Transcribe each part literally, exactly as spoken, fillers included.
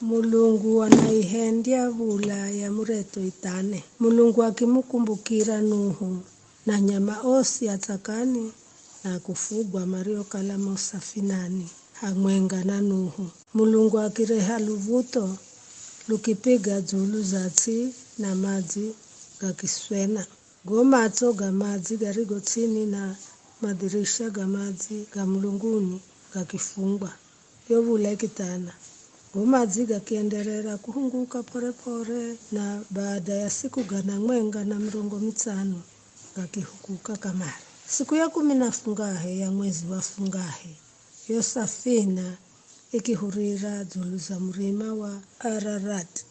Mulungu anaihendya v̱ula ya muretho ithane. Mulungu akimukumbukira Nuhu na nyama osi a tsakani na kufugwa mariokala mo safinani hamwenga na Nuhu. Mulungu akireha luv̱utho lukipiga dzulu za ts'i na madzi gakiswena. Go matso ga madzi garigo ts'ini na madhirisha ga madzi ga mulunguni gakifungwa. Yo v̱ula ikithana. Go madzi gakienderera kuhunguka p'ore-p'ore, na baada ya siku gana mwenga na mirongo mitsano gakihunguka kamare. Siku ya kumi na fungahe ya mwezi wa fungahe, yo safina ikihurira dzulu za murima wa Ararati.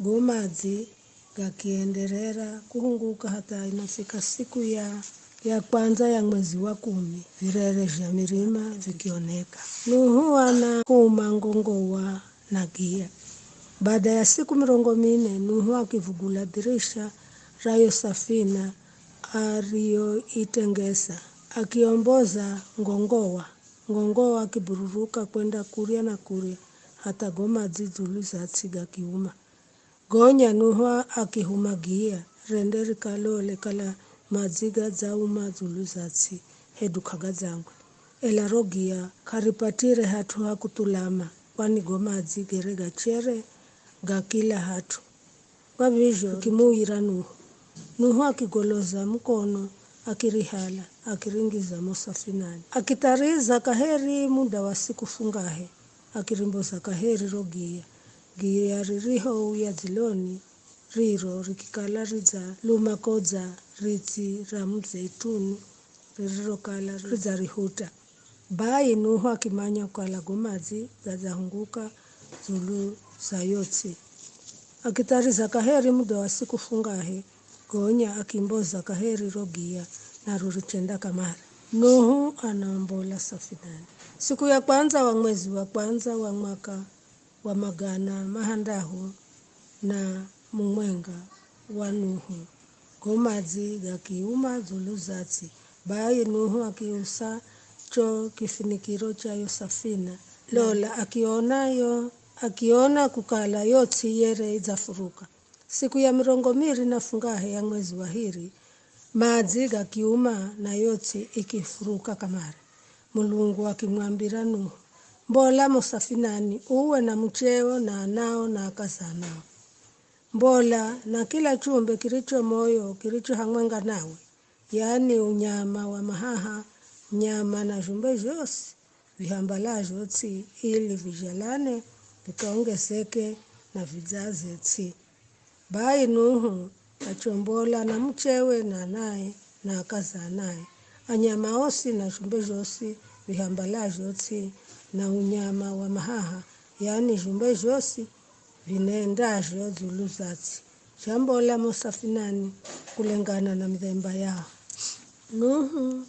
Go madzi gakienderera kuhunguka hatha inafika siku ya, ya kwanza ya mwezi wa kumi, virere zha mirima vikioneka. Nuhu ana kuma ngongowa na giya. Baada ya siku mirongo mine, Nuhu akivugula dhirisha ra yo safina ariyoitengesa, akiomboza ngongowa. Ngongowa akibururuka kwenda kurya na kurya, hatha go madzi dzulu za ts'i gakiuma. Gonya Nuhu akihuma giya, rende rikalole kala madzi gadzauma dzulu za ts'i, hedu k'agadzangwe. Ela ro giya k'aripatire hat'u ha kuthulama, kwani go madzi gere gachere ga kila hat'u. Kwa vizho rikimuuyira Nuhu. Nuhu akigoloza mukono, akirihala, akiringiza mo safinani. Akithariza kaheri muda wa siku fungahe, akirimboza kaheri ro giya. Giya ririhouya dziloni, riro rikikala ridza luma kodza ritsi ra muzeituni ririrokala ridzarihuta. Bai Nuhu akimanya kukala go madzi gadzahunguka dzulu za yo ts'i. Akithariza kaheri muda wa siku fungahe, gonya akimboza kaheri ro giya, naro richenda kamare. Nuhu anaombola safinani. Siku ya kwanza wa mwezi wa kwanza wa mwaka wa magana mahandahu na mumwenga wa Nuhu, go madzi gakiuma dzulu za ts'i. Bai Nuhu akiusa cho kifinikiro cha yo safina. Lola, akiona yo, akiona kukala yo ts'i yere idzafuruka. Siku ya mirongo miri na fungahe ya mwezi wa hiri, madzi gakiuma na yo ts'i ikifuruka kamare. Mulungu akimwambira Nuhu, "Mbola mo safinani, uwe na mucheo na anao na akazanao. Mbola na kila chumbe kiricho moyo kiricho hamwenga nawe, yani unyama wa mahaha, nyama na zhumbe zhosi vihambalazho ts'i, ili vizhalane, vikaongezeke na vidzaze ts'i." Bai Nuhu achombola na muchewe na anae na akazanae, anyama osi na zhumbe zhosi vihambalazho ts'i, na unyama wa mahaha, yani zhumbe zhosi vinendazho dzulu za ts'i, zhambola mo safinani kulengana na midhemba yao. Nuhu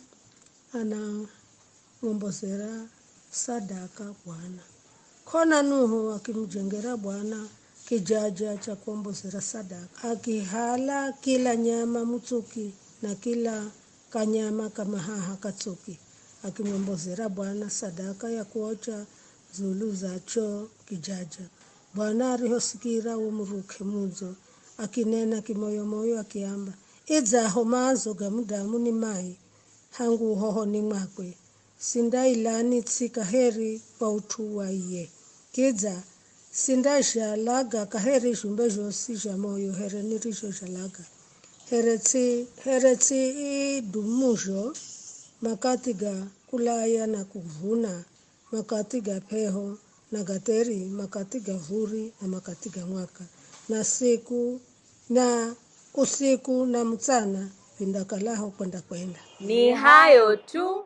anamwombozera sadaka Bwana. K'ona Nuhu akimujengera Bwana kijaja cha kuombozera sadaka. Akihala kila nyama mutsuki na kila kanyama ka mahaha katsuki, akimwombozera Bwana sadaka ya kuocha dzulu za cho kijaja. Bwana arihosikira wo muruk'e mudzo, akinena kimoyo-moyo akiamba, "Idzaho maazo ga mudamu ni mai hangu hohoni mwakwe, sindailani ts'i kaheri kwa ut'u wa iye. Kidza sindazhalaga kaheri zhumbe zhosi zha moyo here nirizhozhalaga. Here ts'i, here ts'i idumuzho makathi ga kulaya na kuvuna, makathi ga p'eho na ga dheri, makathi ga vuri na makathi ga mwaka, na siku na usiku na mutsana vindakalaho kwenda-kwenda." Ni hayo tu.